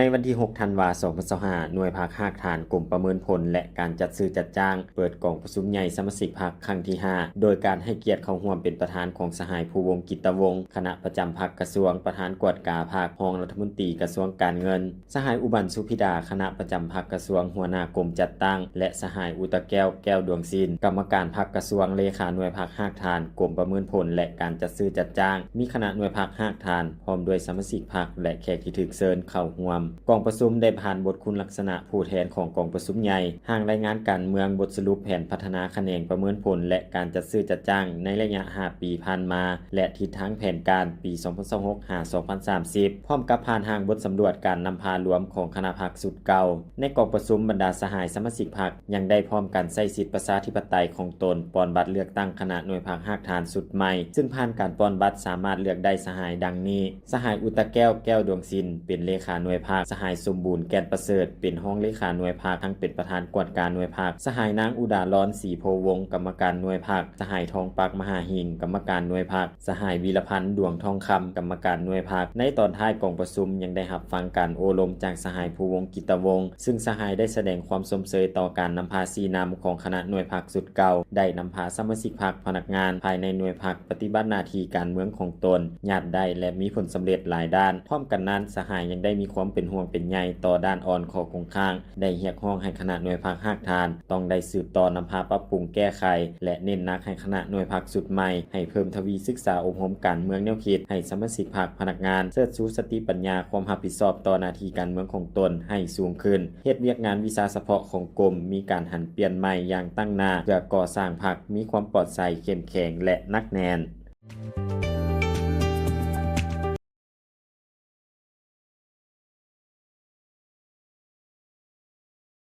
ໃນວັນທີຫົກ ທັນວາ ສອງພັນຊາວຫ້າ ໜ່ວຍພັກຮາກຖານກົມປະເມີນຜົນ ແລະ ການຈັດຊື້ຈັດຈ້າງ ເປີດກອງປະຊຸມໃຫຍ່ສະມາຊິກພັກຄັ້ງທີຫ້າ ໂດຍການໃຫ້ກຽດເຂົ້າຮ່ວມເປັນປະທານຂອງສະຫາຍ ພູວົງ ກິດຕະວົງ ຄະນະປະຈຳພັກກະຊວງ, ປະທານກວດກາພັກ, ຮອງລັດຖະມົນຕີກະຊວງການເງິນ, ສະຫາຍ ອຸບັນ ສຸພິດາ ຄະນະປະຈຳພັກກະຊວງ, ຫົວໜ້າກົມຈັດຕັ້ງ ແລະ ສະຫາຍ ອຸຕະແກ້ວ ແກ້ວດວງສິນ ກຳມະການພັກກະຊວງ, ເລຂາໜ່ວຍພັກຮາກຖານ ກົມປະເມີນຜົນ ແລະ ການຈັດຊື້ຈັດຈ້າງ, ມີຄະນະໜ່ວຍພັກຮາກຖານ ພ້ອມດ້ວຍສະມາຊິກພັກ ແລະ ແຂກທີ່ຖືກເຊີນເຂົ້າຮ່ວມ. ກອງປະຊຸມໄດ້ຜ່ານບົດຄຸນລັກສະນະຜູ້ແທນຂອງກອງປະຊຸມໃຫຍ່, ຮ່າງລາຍງານການເມືອງ, ບົດສະຫຼຸບແຜນພັດທະນາຂະແໜງປະເມີນຜົນ ແລະ ການຈັດຊື້ຈັດຈ້າງໃນໄລຍະຫ້າປີຜ່ານມາ ແລະ ທິດທາງແຜນການປີສອງພັນຊາວຫົກ ຫາ ສອງພັນສາມສິບ ພ້ອມກັບຜ່ານຮ່າງບົດສຳຫຼວດການນຳພາລວມຂອງຄະນະພັກຊຸດເກົ່າ. ໃນກອງປະຊຸມ, ບັນດາສະຫາຍສະມາຊິກພັກຍັງໄດ້ພ້ອມກັນໃຊ້ສິດປະຊາທິປະໄຕຂອງຕົນ ປ່ອນບັດເລືອກຕັ້ງຄະນະໜ່ວຍພັກຮາກຖານຊຸດໃໝ່, ຊຶ່ງຜ່ານການປ່ອນບັດສາມາດເລືອກໄດ້ສະຫາຍດັ່ງນີ້: ສະຫາຍ ອຸຕະແກ້ວ ແກ້ວດວງສິນ ເປັນເລຂາໜ່ວຍພັກ, ສະຫາຍ ສົມບູນ ແກ່ນປະເສີດ ເປັນຮອງເລຂາໜ່ວຍພັກ ທັງເປັນປະທານກວດກາໜ່ວຍພັກ, ສະຫາຍ ນາງ ອຸດາລອນ ສີໂພວົງ ກຳມະການໜ່ວຍພັກ, ສະຫາຍ ທອງປັກ ມະຫາຫິງ ກຳມະການໜ່ວຍພັກ, ສະຫາຍ ວີລະພັນ ດວງທອງຄຳ ກຳມະການໜ່ວຍພັກ. ໃນຕອນທ້າຍກອງປະຊຸມຍັງໄດ້ຮັບຟັງການໂອ້ລົມຈາກສະຫາຍ ພູວົງ ກິດຕະວົງ ຊຶ່ງສະຫາຍໄດ້ສະແດງຄວາມຊົມເຊີຍຕໍ່ການນຳພາຊີ້ນຳຂອງຄະນະໜ່ວຍພັກຊຸດເກົ່າ, ໄດ້ນຳພາສະມາຊິກພັກ, ພະນັກງານພາຍໃນໜ່ວຍພັກປະຕິບັດໜ້າທີ່ການເມືອງຂອງຕົນຢ່າງໄດ້ ແລະ ມີຜົນສຳເລັດຫຼາຍດ້ານ. ພ້ອມກັນນັ້ນ, ສະຫາຍຍັງໄດ້ມີຄວາມເປັນຫ່ວງເປັນໃຍຕໍ່ດ້ານອ່ອນຂໍ້ຄົງຄ້າງ, ໄດ້ຮຽກຮ້ອງໃຫ້ຄະນະໜ່ວຍພັກຮາກຖານຕ້ອງໄດ້ສືບຕໍ່ນຳພາປັບປຸງແກ້ໄຂ ແລະ ເນັ້ນໜັກໃຫ້ຄະນະໜ່ວຍພັກຊຸດໃໝ່ ໃຫ້ເພີ່ມທະວີສຶກສາອົບຮົມການເມືອງແນວຄິດ, ໃຫ້ສະມາຊິກພັກ, ພະນັກງານ ເຊີດຊູສະຕິປັນຍາ, ຄວາມຮັບຜິດຊອບຕໍ່ໜ້າທີ່ການເມືອງຂອງຕົນໃຫ້ສູງຂຶ້ນ, ເຮັດວຽກງານວິຊາສະເພາະຂອງກົມມີການຫັນປ່ຽນໃໝ່ຢ່າງຕັ້ງໜ້າ ເພື່ອກໍ່ສ້າງພັກມີຄວາມປອດໃສ, ເຂັ້ມແຂງ ແລະ ໜັກແໜ້ນ.